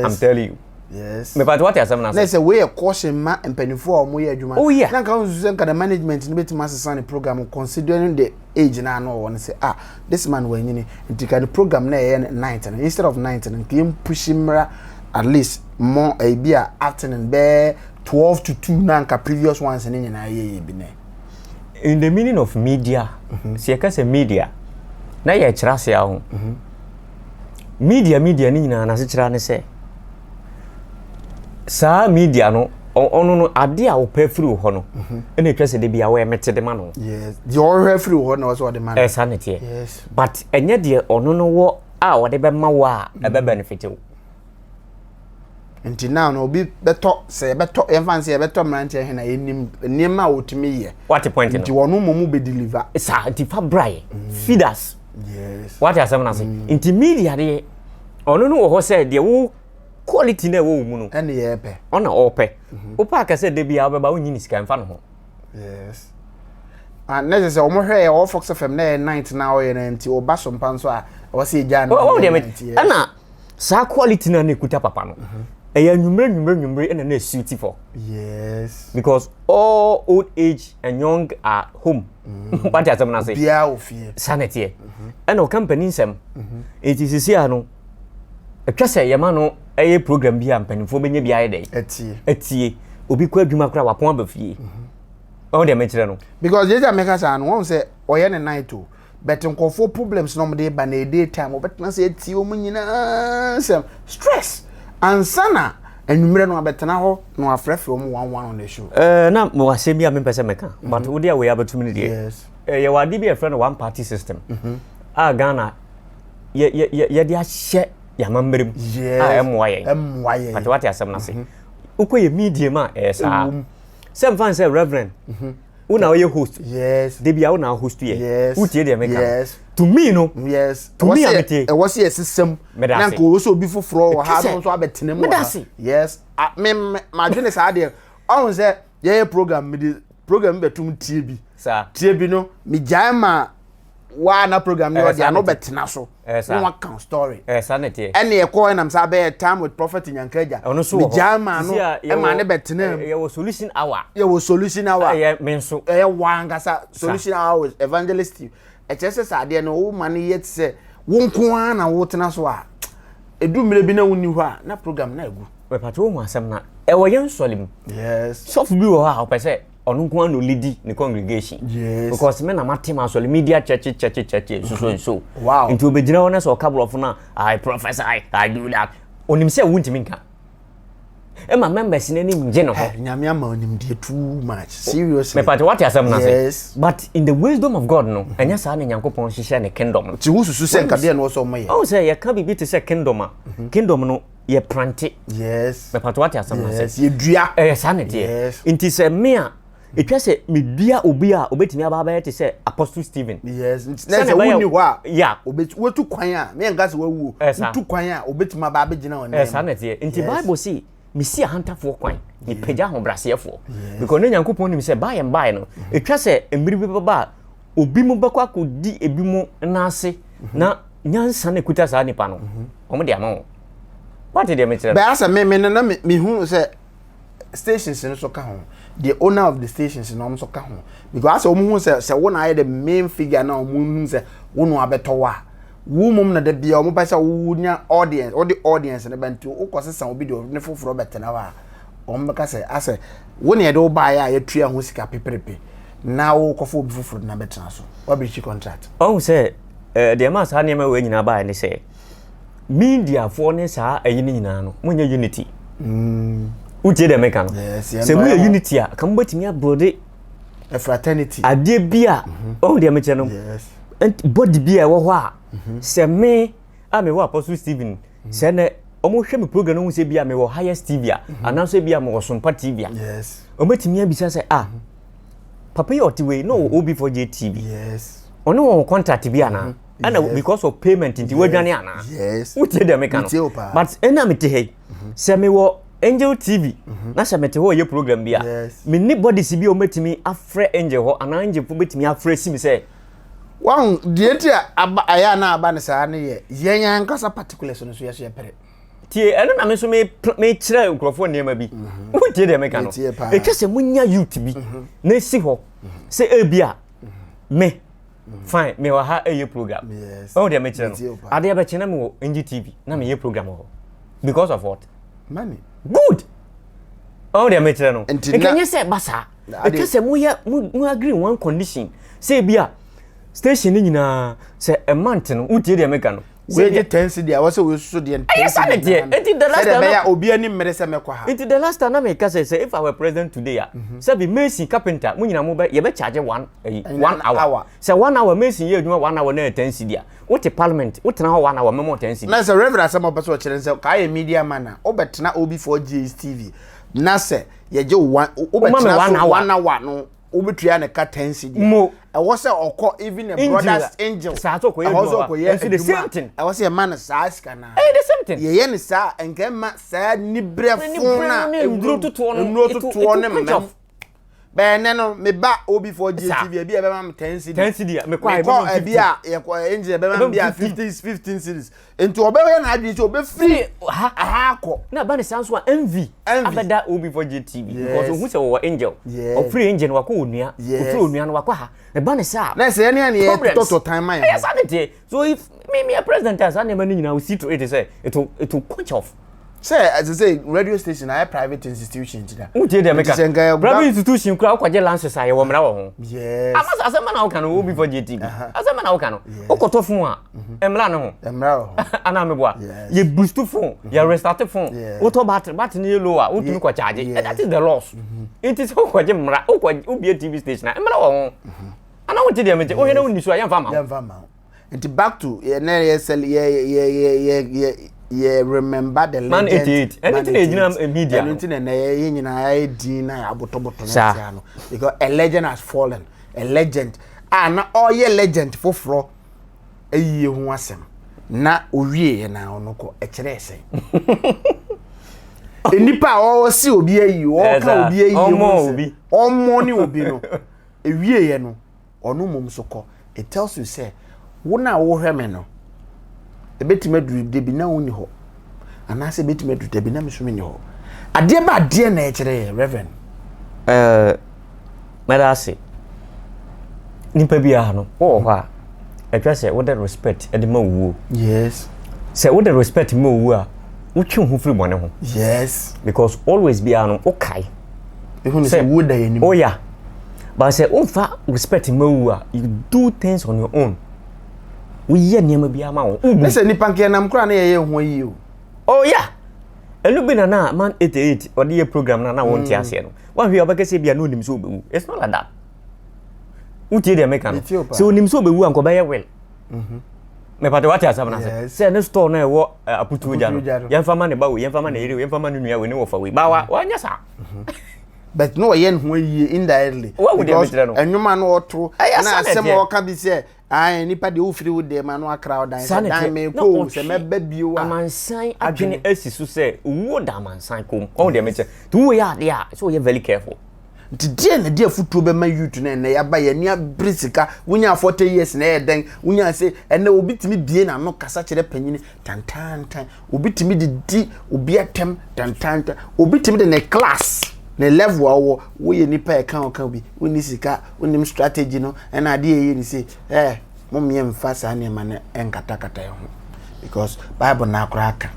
I'm telling you. Mepate wate asɛm no Na ase? sɛ wei yɛ caution ma mpanimfoɔ a wɔyɛ adwuma. Oh, yeah. Na nka nsusu sɛ nka the management no bɛtumi asesa ne program considering the age na ano ɔwɔ no sɛ, ah, this man wanyini, nti ka ne program na ɛyɛ night no, instead of night no, nka yɛn push mmra at least more ɛbi a afternoon bɛɛ 12 to 2, na nka previous ones ne nyinaa yɛ yɛ bi nɛ. In the meaning of media, sɛ yɛka sɛ media na yɛkyerɛ ase a ho media ne nyinaa n'asekyerɛ ne sɛ saa media no ɔno no ade a wɔpɛ firi wɔ hɔ no ɛna atwa sɛ de bi a wɔyɛ mete de ma no. Yes, deɛ ɔhwɛ firi hɔ na ɔsɛ ɔde ma no. Ɛsa ne teɛ. But ɛnyɛ deɛ ɔno no wɔ a ɔde bɛma wo a ɛbɛ benefit wo. Nti now no obi bɛtɔ sɛ yɛbɛtɔ, yɛmfa n sɛ yɛbɛtɔ mmeranteɛ he na yɛnim nneɛma a wɔtumi yɛ. Wate point no? Nti wɔn mmom bɛ deliver. Saa nti fa bra yɛ feed us. Wate asɛm no ase? Nti media deɛ ɔno no wɔ hɔ sɛ deɛ wo quality na ɛwɔ wo mu no ɛne yɛpɛ. Ɔna ɔpɛ wopɛ aka sɛ da biara wobɛba wonyi ne sika mfa no ho. Yes, ah, ne sɛ ɔmo hwɛ yɛ ɔwɔ Fox FM na yɛ night na ɔyɛ no, nti ɔba so mpa nso a ɛwɔ sɛ yɛgyaa no. Wɔn deɛ night, yes. Ɛna saa quality na na ekuta papa no ɛyɛ anwummerɛ nwummerɛ nwummerɛ ɛna na esuit for because all old age and young are home. Wate asɛm no ase? Obiara wɔ fie. Saa na ɛteɛ. Ɛna ɔka mpanin nsɛm eti sisi a no atwa sɛ yɛma no ɛyɛ program bi a mpanimfoɔ bɛnya bi ayɛ dɛ ɛtie. Ɛtie. Obi kɔ adwuma koraa wapɔn aba fie. Ɔn deɛ mekyerɛ no? Because yɛgya meka saa no, wɔn sɛ ɔyɛ ne night o, but nkɔfoɔ problems na ɔmo de ba na day time ɔbɛtena sɛ etie wɔn nyinaa nsɛm stress ansa na anwummerɛ no abɛtena hɔ na wafrɛfrɛ wɔn one one on the show. Na mewɔ asɛm bi a mempɛ sɛ meka, but wode a wei abɛtum no deɛ, yɛwɔ ade bi a yɛfrɛ no one party system a Ghana yɛde ahyɛ yɛamammerɛ mu a ɛmmoa yɛn. Ɛmmoa yɛn. Pate wate asɛm no ase? Wokɔ yɛ media mu a ɛyɛ saa. Ɛwom. Sɛ mfa n sɛ Reverend, wo na woyɛ host. Yes. Da bia wo na host yɛ. Yes. Wotie deɛ meka no? Yes. To me no. Yes. To me a mete. Ɛwɔ sɛ yɛsesam. Na nka ɔwɔ sɛ obi foforɔ wɔ ha no nso abɛtena mu wɔ ha. Yes. Me madwene saa deɛ. Ɔhu sɛ yɛyɛ program mede program bɛtum tie bi. Tie bi no megyae ma waa na program no ɔde ano bɛtena so na waka story. Ɛne ɛkɔ ɛnam sɛ abɛyɛ time with prophet Nyanka Agya. Megyae ma no ɛma ne bɛtena mu. Yɛwɔ solution hour. Yɛwɔ solution hour. Ɛyɛ me nso. Ɛyɛ waa ankasa solution hour with evangelist Steve. Ɛkyerɛ sɛ sɛ adeɛ no woma no yɛ te sɛ wo nko ara na wotena so a, ɛdu mmerɛ bi na wonni hɔ a, na program no agu. Mepatwo wohu asɛm no a, ɛwɔ yɛn nsɔre mu. Yes. Sɔfo bi wɔ hɔ a ɔpɛ sɛ ɔno nko ara na ɔlidi ne congregation. Yes. Because me na mate m'asɔre media church church church so so and so. Wow. Nti obɛgyina hɔ na sɛ ɔka borɔfo no a, I prophesy, I do that. Onim sɛ wontumi nka. Ɛma members no anim ngye ne ho. Nyame ama onimdeɛ too much. Seriously. Mepatwo wate asɛm no ase. Yes. But in the wisdom of God no, ɛnyɛ saa na Nyankopɔn hyehyɛ ne kingdom no. Nti wosusu sɛ nka deɛ na ɔsɛ ɔmo yɛ. Ɔhu sɛ yɛka biribi te sɛ kingdom a, kingdom no yɛ prante. Yes. Mepatwo wate asɛm no ase. Yes. Yɛdua. Ɛyɛ saa na ɛteɛ. Yes. Nti sɛ me a, ɛtwa sɛ medua obi a obɛtumi aba abɛyɛ te sɛ Apostle Stephen. Yes. Nti na sɛ wonni hɔ a, yeah. Wotu kwan a, me nka sɛ wawu. Wotu kwan a, obɛtumi aba abɛgyina wɔn nan. Saa na ɛteɛ. Nti Bible se, mesi ahantafoɔ kwan, mepagya ahobrɛaseɛfoɔ. Because ne Nyankopɔn nim sɛ by and by no, ɛtwa sɛ mmere bi bɛba a, obi mu bɛkɔ akɔdi ebi mu nan ase na nyansa na ɛkuta saa nipa no, wɔn de ama wɔn. Wate deɛ mekyerɛ no? Bɛyɛ sɛ me me no na mehu sɛ stations no so ka ho, the owner of the stations no nso ka ho, because asɛ wɔn hu sɛ sɛ wo na ayɛ the main figure na wɔn hu sɛ wo na abɛtɔ wɔ a, wo mom na da bia wɔn pɛ sɛ wo nya audience, wɔde audience no bɛ nti wokɔ sesa obi de ne foforɔ bɛtena hɔ a, wɔn bɛka sɛ asɛ wo na yɛde wo baeɛ a yɛtua ho sika peperepe na wokɔfa obi foforɔ de na bɛtena so, wabreach contract. Ɔhu sɛ eh, deɛ ɛma saa nneɛma wei nyinaa baeɛ ne sɛ mediafoɔ ne saa ayi no nyinaa no monyɛ unity. Wotie deɛ meka no? Sɛ moyɛ unity a ka mobɛtumi abuilde a fraternity adeɛ bi a ɔhu deɛ mekyerɛ no, body bi a ɛwɔ hɔ a sɛ me a mewɔ Apostle Stephen sɛ nɛ wɔhwɛ me program no hu sɛ bi a mewɔ Highest TV a anaasɛ bi a mewɔ Sompa TV a, wɔbɛtumi abisa sɛ ah, papa yi a ɔte wei na ɔwɔ OB4J TV, ɔne wɔn contract bi anaa? Ɛna because of payment nti wadwane anaa? Wotie deɛ meka no? But ɛna mete ha yi, sɛ mewɔ Angel TV na sɛ mete hɔ yɛ program bi a, menni bodies bi a wɔbɛtumi afrɛ Angel hɔ anaa Angel fo bɛtumi afrɛ sim sɛ Wahu, deɛ nti a aba, ɛyɛ a na aba no saa no yɛ yɛn ankasa particulars no so yɛ so yɛpere. Tie, ɛno na me nso mekyerɛ nkurɔfoɔ nneɛma bi. Wotie deɛ meka no? Ɛtwa sɛ monya youth bi na ɛsi hɔ sɛ ebi a me fine mewɔ ha ɛyɛ program. Ɔhu deɛ mekyerɛ no? Adeɛ bɛkye na mewɔ NGTV na meyɛ program wɔ hɔ. Because of what? Money. Good. Ɔhu deɛ mekyerɛ no? Nka nyɛ sɛ ɛba saa. Ɛtwa sɛ moyɛ mo agree one condition sɛ ebi a station no nyinaa sɛ a month no wotie deɛ meka no. Wei gye ten cedi a wɔsɛ wei soso deɛ ten cedi. Ɛyɛ deɛ eti the last time na obi ani mmere sɛ mɛkɔ ha. Nti the last time na meka sɛ sɛ if I were president today a sɛbi mason carpenter mo nyinaa mo bɛ yɛbɛ charge one ɛyi one hour sɛ one hour mason yɛ adwuma one hour na yɛ ten cedi a wote parliament wotena hɔ one hour mɛmɔ ten cedi. Na sɛ reverend asɛm a ɔpɛ sɛ ɔkyerɛ ne sɛ kaa yɛ media man a wobɛtena OB4GH TV na sɛ yɛgye wo one wobɛtena so one hour no wobɛtua ne ka ten cedi mo ɛwɔ sɛ ɔkɔ even a brothers angel saa sɛ ɔkɔyɛ adwuma ɔkɔyɛ adwuma ɛwɔ sɛ yɛma no saa sika no ɛyɛ the same thing yɛyɛ ne saa nka ɛma saa nibrɛ fon na nnuro totoɔ no nnuro totoɔ ne mmam bɛyɛ nɛ no meba OB4 GTV ebi a ɛbɛma me ten cedi ten cedi mekɔ a ebi a yɛkɔ angel ɛbɛma me bi a 15 15 cedis Nti ɔbɛyɛ n'adwene sɛ ɔbɛfiri ha akɔ. Na ɛba ne saa nso a envy abɛda OB4J TV because ohun sɛ wɔwɔ angel. Ɔfiri angel no wakɔ onua. Ɔfiri onua no wakɔ ha. Ɛba ne saa. Na sɛ ɛne ɛne yɛ tɔtɔ tan ma yɛn. Ɛyɛ saa ne teɛ. So if me me yɛ president a saa nneɛma no nyinaa o see to it sɛ it will it will quench off. Sɛ ɛsɛ sɛ radio station ayɛ private institution ti da. Wotie deɛ meka. Private institution kura wokɔgye license a yɛwɔ mmara wɔ ho. Yes. Ama sɛ asɛm na woka no OB4J TV. Asɛm na woka no. Wokɔtɔ phone a mmara no ho. Mmara wɔ ho. Anaa meboa. Yɛ boost phone, yɛ restart phone. Wotɔ battery, battery no yɛ low a wotumi kɔ charge. That is the laws. Nti sɛ wokɔgye mmara, wokɔ wobie TV station a mmara wɔ ho. Anaa wonte deɛ mete, wohwɛ na wonni so a yɛmfa ma wo. Yɛmfa ma wo. Nti back to yɛ na yɛ sɛ yɛ yɛ yɛ yɛ yɛ yɛ remember the legend. Man 88. Ɛno nti na yɛgyina media no. Ɛno nti na ɛnɛ yɛ nyinaa yɛ din na yɛ abotoboto no tia no. Because a legend has fallen. A legend. A na ɔyɛ legend foforɔ. ayie ho asɛm na owieɛ na ɔno kɔ ɛkyerɛɛ sɛn? Nnipa a ɔsi obi ayie, ɔka obi ayie ho nsɛm, ɔmmɔ ne obi no, ewieɛ no ɔno mmom so kɔ. It tells you sɛ wo na wohwɛ me no, ebetumi aduru da bi na wonni hɔ, anaasɛ ebetumi aduru da bi na me nso menni hɔ. Adeɛ ba adeɛ na ɛkyerɛ yɛ, Reverend. Ɛɛ, mɛda ase. Nipa biara no, wowɔ hɔ a, ɛtwa sɛ wode respect de ma owuo. Yes. Sɛ wode respect ma owuo a, wotwe wo ho firi bɔne ho. Yes. Because always biara no, wokae. Ehu ne sɛ wuo da yɛn anim. Oh yeah. But sɛ womfa respect ma owuo a, you do things on your own. Woyɛ nneɛma bi ama wo. Ne sɛ nipa nka yɛnam koraa na yɛyɛ ho ayie o. Oh yeah. Ɛno bi na na man 88 ɔde yɛ program na na wɔnte mm. aseɛ no. Wahwɛ a ɔbɛka sɛ bi a na onim sɛ ɔbɛwu. It's not like that. Wotie deɛ meka no. Sɛ onim sɛ ɔbɛwu a nka ɔbɛyɛ will. Mhm. Mepate wate asɛm no ase. Sɛ ne store no a ɛwɔ eh, aputuo gya no, yɛmfa ma ne ba wei, yɛmfa ma ne yere wei, yɛmfa ma ne nua wei ne wɔfa wei. Ba wa wanyɛ saa. Mhm. But na ɔyɛ ne ho ayie indirectly. Because ɛnwoma no ɔto na asɛm a ɔka bi sɛ Ae, nipa deɛ wofiri wo deɛ ma no akra wo dan sɛ dan me kɔ o sɛ mɛba bio a. Amansan adwene asi so sɛ owuo da amansan kɔn mu. Ɔho deɛ mekyɛ. Nti woyɛ adeɛ a sɛ woyɛ very careful. Nti deɛ na ɛde afutuo bɛma youth no ɛnɛ yaba yɛn ani abere sika wonya 40 years na ɛyɛ dɛn wonya se ɛnɛ obi tumi bie n'ano kasa kyerɛ panyini tantantan obi tumi de di obi atɛm tantantan obi tumi de ne class ne level a ɔwɔ woyɛ nipa ɛka ɔka bi wonni sika wonim strategy no ɛna adeɛ ɛyɛ ne sei eh mommyɛ mfa saa nneɛma no nkatakata yɛn ho because bible no akora aka.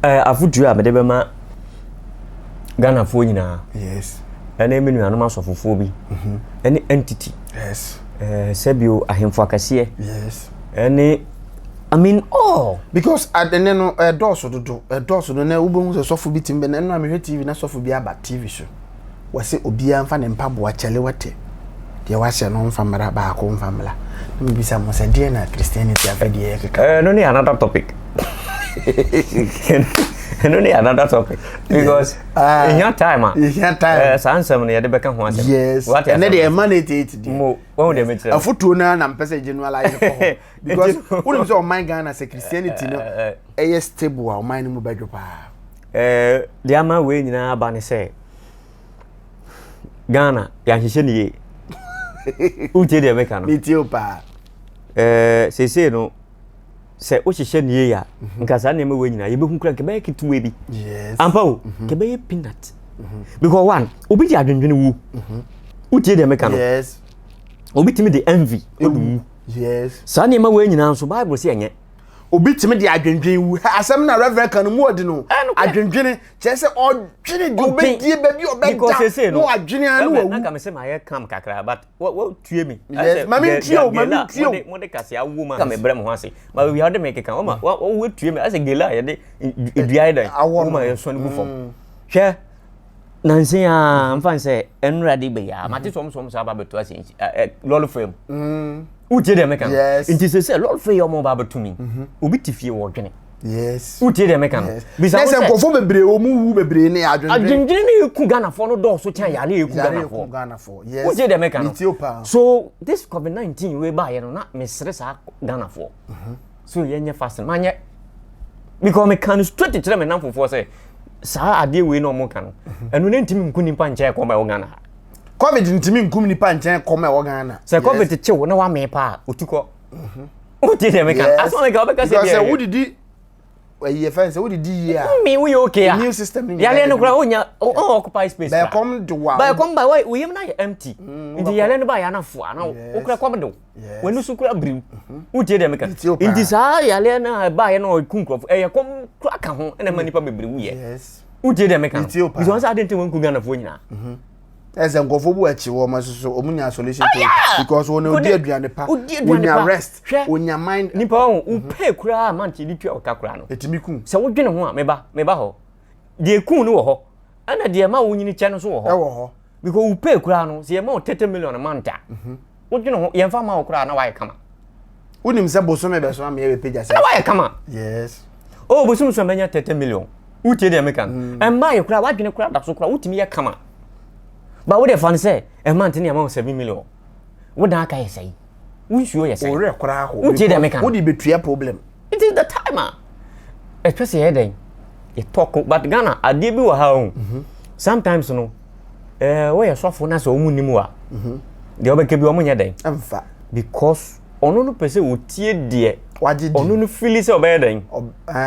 Eh, afotuo a mede bɛma Ghanafoɔ nyinaa yes ɛne me nuanom asɔfofoɔ bi mhm. ɛne entity yes eh, sɛbio ahemfo akɛseɛ yes ɛne I mean all. Because ɛnɛ no ɛdɔɔso dodo ɛdɔɔso dodo na wobɛhu sɛ sɔfo bi tumi bɛ na ɛno a mehwɛ TV na sɔfo bi aba TV so. Wɔse obiara mfa ne mpaboa kyɛle wate deɛ wahyɛ no mfa mmra baako mfa mmra na mebisa mo sɛ deɛ na Christianity afɛ deɛ yɛkeka. Ɛno ne another topic. Ɛno ne another topic because ehia time a. Ehia time. Saa nsɛm no yɛde bɛka ho asɛm. Yes. Ɛnɛ deɛ ɛma no 88 deɛ. Mo wɔn deɛ mekyerɛ. Afotuo no ara na mpɛ sɛ generalize kɔ hɔ because wonim sɛ ɔman Ghana sɛ Christianity no ɛyɛ stable a ɔman no mu bɛdwo paa. Ɛɛ deɛ ama wei nyinaa aba ne sɛ Ghana yɛanhyehyɛ ne yie. Wotie deɛ meka no? Metie o paa. Ɛɛ seesei no sɛ wohyehyɛ ne yie a mhm. nka saa nneɛma wei nyinaa yɛbɛhu kora nka ɛbɛyɛ ketewa bi. Ampa o mhm. nka ɛbɛyɛ peanut. Mhm. Because one obi de adwendwene wu. Wotie deɛ meka no? Yes. Obi tumi de envy wu. Yes. Saa nneɛma wei nyinaa nso Bible sɛ ɛnyɛ. Obi tumi de adwendwen wu. Asɛm na Reverend ka no mu ɔde no. Adwendwene kyerɛ sɛ ɔdwene deɛ ɔbɛdie baabi ɔbɛda na wadwene ara na wawu. Nanka me sɛ mayɛ calm kakra but watue me. Yes, ma me ntie o, ma me ntie o. Mode kase awo ma ka me brɛ me ho ase. Ma baabi a wode me keka wama watue me asɛ gela a yɛde dua yɛ dɛn awɔ ma yɛsɔne gu fam. Hwɛ nansa yi ara mfa nsɛ nnora de bɛyi a mate sɔm sɔm saa ba bɛto ase lɔre fam mm. wotie deɛ meka no nti sɛ sɛ lɔre fam yi ɔmo ba bɛto mi mhm. obi te fie wɔdwene yes wotie deɛ meka no bisa wo sɛ nkurɔfoɔ bebree wɔn wu bebree ne adwendwene adwendwene ne eku Ghanafoɔ no dɔɔso kyɛn yare eku Ghanafoɔ yes wotie deɛ meka no so this covid 19 wei baayɛ no na mesere saa Ghanafoɔ mhm. So yɛnyɛ fasting manyɛ because meka no straight kyerɛ me namfofoɔ sɛ saa adeɛ wei na ɔmo ka no mhm. ɛno ne ntumi nku nipa nkyɛn kɔm ɛwɔ Ghana ha. Covid ntumi nkum nipa nkyɛn kɔm ɛwɔ Ghana. Sɛ covid kyew na wamee paa otu kɔ. Mhm. Wotie deɛ meka asɔn meka wobɛka sɛ deɛ. Sɛ wodidi ɛyi yɛ fɛn sɛ wodidi yie a. Mi woyɛ okay a. Immune system ni nyinaa. Yareɛ no koraa wonya ɔn occupy space. Bɛɛ kɔm de wa. Bɛɛ kɔm ba wa oyam na yɛ empty. Mm, nti yareɛ no ba yɛ anafoa na wokura kɔm de wo. W'ani so kura biriw. Mhm. Wotie deɛ meka? Nti saa yareɛ no a ɛbaeɛ na ɔku nkurɔfo ɛyɛ kɔm kura ka ho ɛna ɛma mm. nipa bebree wuyɛ. Wotie deɛ meka no? Nti wɔn sɛ ade nti wɔn nku Ghanafoɔ nyinaa. Mhm. Ɛsɛ nkurɔfoɔ bu akyi wɔn soso wɔn nya solution to it because wɔn odi aduane pa wɔnya rest wɔnya mind. Nipa wɔn wo mhm. pay koraa mante de tua ɔka koraa no. Etimi kun. Sɛ wodwene ho a meba meba hɔ deɛ ekun no wɔ hɔ ɛna deɛ ɛma wo nyini kyɛ no nso wɔ hɔ. Ɛwɔ hɔ. Because wo pay koraa no sɛ yɛma wo 30 million manta. Mhm. Wodwene ho yɛmfa ma wo koraa na wayɛ kama. Wonim sɛ bosome bɛso ama yɛbɛpagya sɛ. Na wayɛ kama. Yes. Oh bosome so mɛnya 30 million. Wotie deɛ meka no. Mm. Ɛmma yɛ koraa wadwene koraa da so koraa wotumi yɛ kama. Ba wo deɛ fa no sɛ ɛma nte ne ama wo 7 million. Wo dan aka yɛ sɛe. Wo nsuo yɛ sɛn? Wo werɛ koraa ho. Wotie deɛ meka no? Wode bɛtua problem. It is the time a ɛtwa sɛ yɛyɛ dɛn? Yɛtɔ ko. But Ghana, adeɛ bi wɔ ha o. Sometimes no, ɛɛ woyɛ sɔfo na sɛ wɔn nnim wo a, deɛ wobɛka bi wɔn nyɛ dɛn? Ɛmfa. Because ɔno no pɛ sɛ ɔtie deɛ Wagye din. ɔno no fili sɛ ɔbɛyɛ dɛn?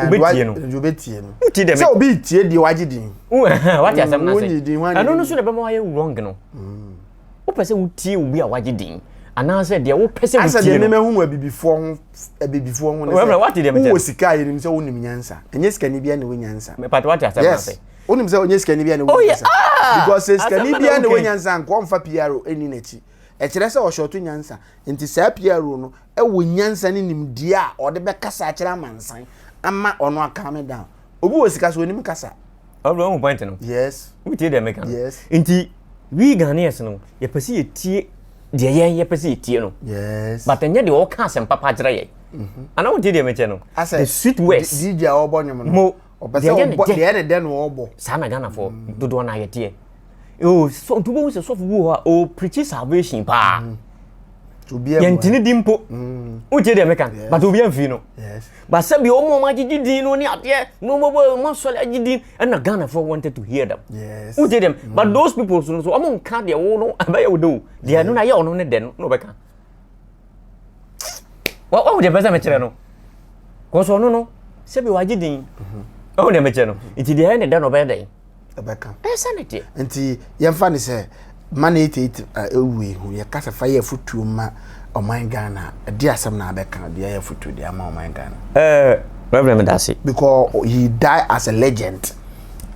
Wobɛtie no. Wobɛtie no. Wotie deɛ Sɛ obi tie deɛ wagye din. Wate asɛm no ase. Wonnye din, woannye Ɛno no din. so na ɛbɛma wayɛ wrong no. Wopɛ sɛ wotie obi a wagye din anaasɛ deɛ wopɛ sɛ Asɛ wotie deɛ no. mema hu abibifoɔ ho abibifoɔ ho ne Reverend, sɛ wate deɛ mekyɛ wowɔ sika a yɛnim sɛ wonim nyansa. Ɛnyɛ sikani biara na ɛwɔ nyansa. Mepatɛ wate asɛm no Yes. ase. Wonim sɛ ɔnyɛ sikani biara na ɛwɔ Oh, yeah. nyansa. Ah! Because sɛ sikani Asɛm na biara na ɛwɔ woka yi. nyansa a, nka ɔmfa PRO ɛnni n'akyi. Ɛkyerɛ sɛ ɔhyɛ nyansa. Nti saa PRO no ɛwɔ nyansa ne nimdeɛ a ɔde bɛkasa akyerɛ amansan ama ɔno a calm down. Obi wɔ sika so onim kasa. Ɔbɛn wo point no. Yes. Wotie deɛ meka no. Yes. Nti we Ghanaians no yɛpɛ sɛ yɛtie deɛ yɛn yɛpɛ sɛ yɛtie no. Yes. But ɛnyɛ deɛ ɔka asɛm papa kyerɛ yɛn. Ana wontie deɛ mekyɛ no? Asɛ The sweet words. DJ a ɔbɔ nnwom no. Mo. Ɔpɛ Deɛ sɛ ɛyɛ ne ɔbɔ dɛ. deɛ ɛyɛ ne dɛ na ɔbɔ. Saa na Ghanafoɔ dodoɔ no ara yɛteɛ. Oh, so nti wobɛhu sɛ sɔfo bi wɔ hɔ a ɔpreachi salvation paa. Yɛntene di mpo. Wotie deɛ meka no? But obi amfii no. But sɛbi wɔn a wɔagyegye din no ne adeɛ, wɔn wɔn asɔre agye din, ɛna Ghanafoɔ wanted to hear them. Wotie deɛ but those people so no so wɔn nka deɛ wo no ɛbɛyɛ wo de o. Deɛ ɛno na yɛ ɔno ne dɛ no na ɔbɛka. Wɔn deɛ pɛ sɛ mekyerɛ no. Kɔsɔ ɔno no sɛbi wagye din. Wɔn deɛ mekyerɛ no. Nti deɛ ɛyɛ ne dɛ no ɔbɛyɛ dɛn? Ɛbɛka. Ɛsɛ ne deɛ. Nti yɛmfa ne sɛ man 88 ɛwu yi ho yɛka sɛ fa yɛ afotuo ma ɔman Ghana a, ɛde asɛm na abɛka de ayɛ afotuo de ama ɔman Ghana. Ɛɛ Reverend Medase. Because he die as a legend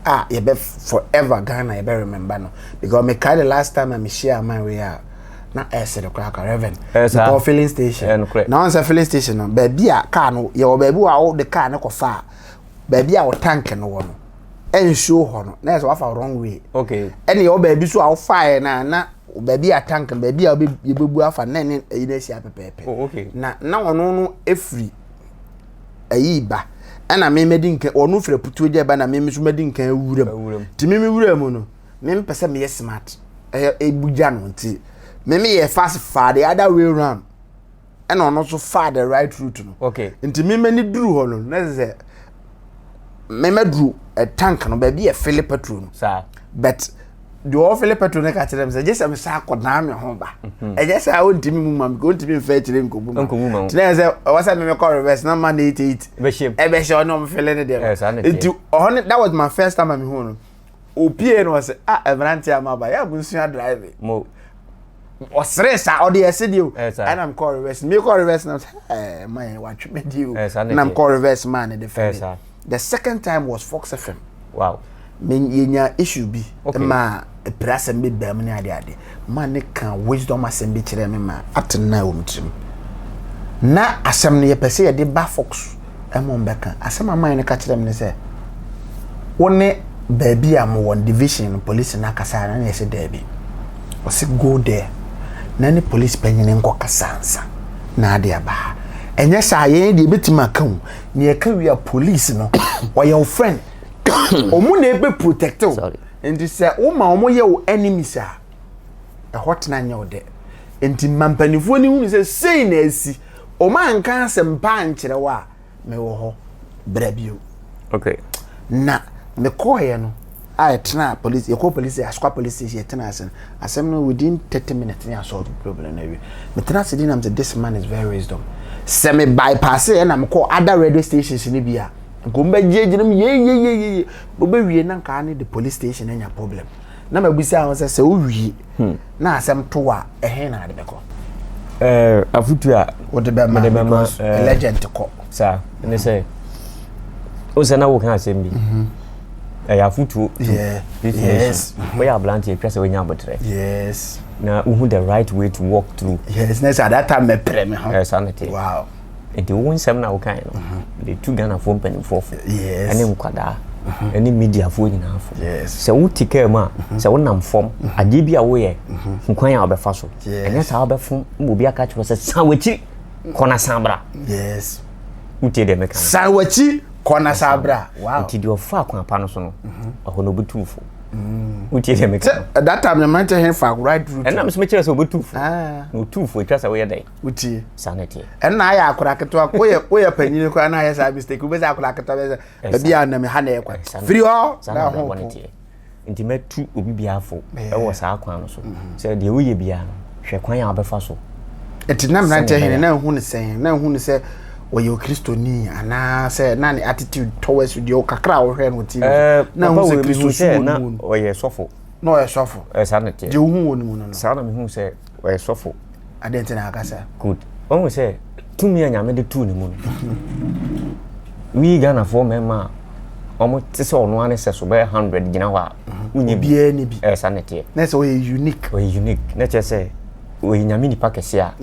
a yɛbɛ forever Ghana yɛbɛ remember no because mekae the last time a mehyia aman wei a na ɛsere koraa ka Reverend. Ɛɛ saa. Mekɔɔ filling station. Ɛɛ nokorɛ. Na wɔn sɛ filling station no baabi a car no yɛwɔ baabi wɔ a wode car no kɔfa a baabi a wo tank no wɔ no ɛnsuo hɔ no na yɛ sɛ wafa wrong way. Okay. Ɛna yɛwɔ baabi so a wofaeɛ no a na baabi a tank no baabi a yɛbɛbu afa na ɛne ɛyi no ahyia pɛpɛɛpɛ. Oh, okay. Na na ɔno no efiri ɛyi ba ɛna me mɛdi nkan ɔno firi aputuo gya ba na me nso mɛdi nkan awura mu. Nti me me wura mu no me mpɛ sɛ meyɛ smart ɛyɛ ebu gya no nti me meyɛ fast fa the other way round. Ɛna ɔno nso faa the right route no. Okay. Nti me m'ani duru hɔ no na ɛsɛ sɛ me mɛduru eh, tank no baabi yɛ fili petrol no. Saa. But deɛ ɔwɔ fili petrol no ka kyerɛ me sɛ gye sɛ me san akɔdan me ho ba. Ɛnyɛ sɛ a ɔntumi mu ma me ɔntumi mfa akyire nkɔbu ma. Nkɔbu ma wo. Nti na ɛsɛ sɛ ɛwɔ sɛ me mekɔ reverse na ma no 88. Ɛbɛhyɛ mu. Ɛbɛhyɛ ɔne ɔmo fili ne deɛ Eh, saa na ɛteɛ. Nti ɔhɔ ne that was my first time a mehu no. Opie no ɔsɛ ah mmeranteɛ a maba yɛ a monsua driving. Mo. Ɔsere saa ɔde ɛse deɛ o. Eh, saa. Ɛna mekɔ reverse mekɔ reverse na ɛɛ ma yɛn watwe me deɛ o. Eh, saa na Na ɛteɛ. mekɔ reverse maa ne de Eh, fɛ saa. The second time was Fox FM. Wow. Me yɛnya issue bi Okay. ma ɛpira asɛm bi baa mu ne ade ade. Ma ne ka wisdom asɛm bi kyerɛ me ma up to now wɔ me tirim. Na asɛm no yɛpɛ sɛ yɛde ba Fox ɛma wɔn bɛka. Asɛm a man no ka kyerɛ me ne sɛ wo ne baabi a mowɔ no division no police no akasa na yɛsɛ daabi. Ɔse go there na ne police panyin nkɔ kasa ansa na ade aba ha. Ɛnyɛ saa yɛn deɛ ebɛtumi aka wo. Na yɛka wie a police no ɔyɛ wo friend. Ɔmo na ebe protect wo. Sorry. Nti sɛ woma ɔmo yɛ wo enemies a ɛhɔ tena nyɛ wo dɛ. Nti ma mpanimfoɔ no hunu sɛ sei na asi. Ɔmo anka asɛm pa ankyerɛ wo a mewɔ hɔ bra bio. Okay. Na mekɔɔeɛ no a yɛtena police yɛkɔ police Asokwa police station yɛtena ase no asɛm no within 30 minutes ne asɔlve problem no awie. Metena ase di nam sɛ this man is very wisdom. Sɛ me bypass yɛ na mekɔɔ other radio stations no bi a nka wɔn bɛgyinagyina mu yeyeyeye wɔbɛwie na nka ne de police station anya problem. Na mabisa ho sɛ sɛ wowie na asɛm to a ɛhe na ade bɛkɔ? Ɛɛ afutu a Wode bɛma mede bɛma because ɛɛ, legend kɔ. saa ne sɛ o sɛ na woka asɛm bi ɛyɛ afotuo to this Yes. nation woyɛ aberanteɛ atwa sɛ wonya abotrɛ Yes. na wohu the right way to walk through. Yes, na sɛ at that time mɛpere me ho. Ɛɛ saa na ɛteɛ. Wow. Nti wo nsɛm na wokae no mede tu Ghanafoɔ mpanimfoɔ fo Yes. ɛne nkwadaa ɛne mediafoɔ nyinaa fo. Yes. Sɛ wote kaa mu a sɛ wonam fam adeɛ bi a woyɛ hu kwan a wobɛfa so. Yes. Ɛnyɛ saa wobɛfom ma obi aka kyerɛ wo sɛ san w'akyi kɔ na san bra. Yes. Wotie deɛ meka no? San w'akyi kɔ na san bra. Wow. Nti deɛ ɔfa kwan pa no so no ɛhɔ no ɔbɛtu wo fo. Wotie deɛ meka no? Sɛ that time na mmeranteɛ he fa right route. Ɛnam so mekyerɛ sɛ wobɛtu fo. Ah. Na otu fo atwa sɛ woyɛ dɛn? Wotie. Saa na ɛteɛ. Ɛnna ayɛ akora ketewa woyɛ woyɛ panyin koraa na ayɛ saa mistake wobɛsɛ akora ketewa bɛsɛ baabi a nam ha na ɛkwa. Firi hɔ na ho po. Nti mɛtu obi biara fo wɔ saa kwan no so mhm. sɛ deɛ woyɛ biara no hwɛ kwan a wobɛfa so. Nti na mmeranteɛ hene na ehu ne sɛn na ehu ne sɛ ɔyɛ okristoni anaasɛ na ne attitude towards deɛ kakra a wɔhwɛ no TV eh, na ehu sɛ kristo su wɔ ne mu ɔyɛ sɔfo na ɔyɛ sɔfo eh, saa na teɛ deɛ ohu wɔ ne mu no saa na mehu sɛ ɔyɛ sɔfo adeɛ nti na akasa good ɔhu sɛ tumi a nyame de tuu ne mu no wi ghanafoɔ mmarima a wɔn te sɛ ɔno ara ne sɛ so bɛyɛ 100 gyina hɔ a wonyɛ bi obiara ni bi ɛɛ saa na teɛ na sɛ ɔyɛ unique ɔyɛ unique na kyerɛ sɛ ɔyɛ nyame nipa kɛse a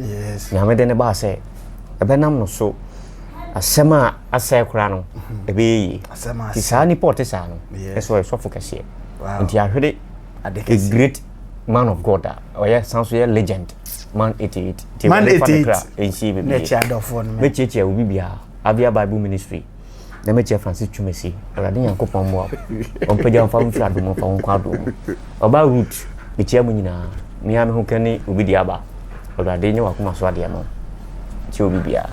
nyame de ne baa sɛ ɛbɛnam no so asɛm a asɛe koraa no mhm. ɛbɛyɛ yie nti saa nipa ɔte saa no ɛsɛ ɔyɛ sɔfo kɛseɛ nti ahwere a great man of God a ɔyɛ san so yɛ legend man 88 nti man 88 ɛnsie bebree mɛkyiakyia obi biara Abia Bible Ministry na mɛkyia Francis Twumasi Awurade Nyankopɔn mmoa wo ɔmpagya mfa wo mfiri adom mfa wo nkɔ adom mu ɔbaa Ruth mekyia mu nyinaa mea me ho ka ne obi de aba Awurade nyɛ wakoma so adeɛ ma wo kyia obi biara.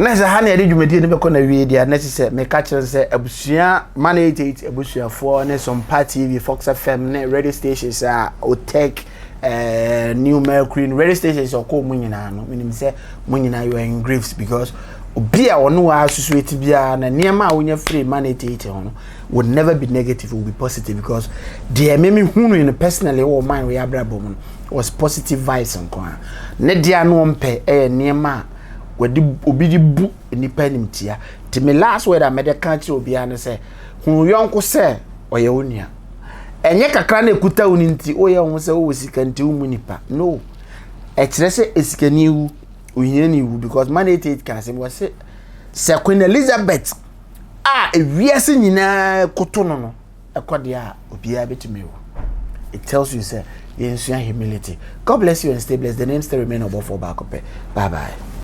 Na sɛ ha na yɛde dwumadie no bɛkɔ na wie deɛ na kyerɛ sɛ meka kyerɛ sɛ abusua Man 88 abusuafoɔ ne Sompa TV, Fox FM ne radio stations a Otec, eh, New Mercury no radio stations ɔkɔɔ mu nyinaa no menim sɛ mo nyinaa you are in griefs because obi a ɔno wa asusu eti biara na nneɛma a wonya firi Man 88 ho no would never be negative, it will be positive because deɛ meme hunu no personally wɔ man wei abrabɔ mu no was positive vibes nko ara ne deɛ ano ɔmpɛ ɛyɛ nneɛma a wɔde obi de bu nipa animtia nti me last word a mɛde ka kyerɛ obiara ne sɛ hu yɔnko sɛ ɔyɛ wo nua ɛnyɛ kakra na ekuta wo no nti woyɛ ho sɛ wowɔ sika nti wo mu nipa no ɛkyerɛ sɛ esikani wu ohiani wu because man 88 ka asɛm wɔ se sɛ Queen Elizabeth a ewiase nyinaa koto no no ɛkɔ deɛ a obiara bɛtumi awu it tells you sɛ yɛnsua humility god bless you and stay blessed the name still remain ɔbɔfoɔ baako pɛ bye bye.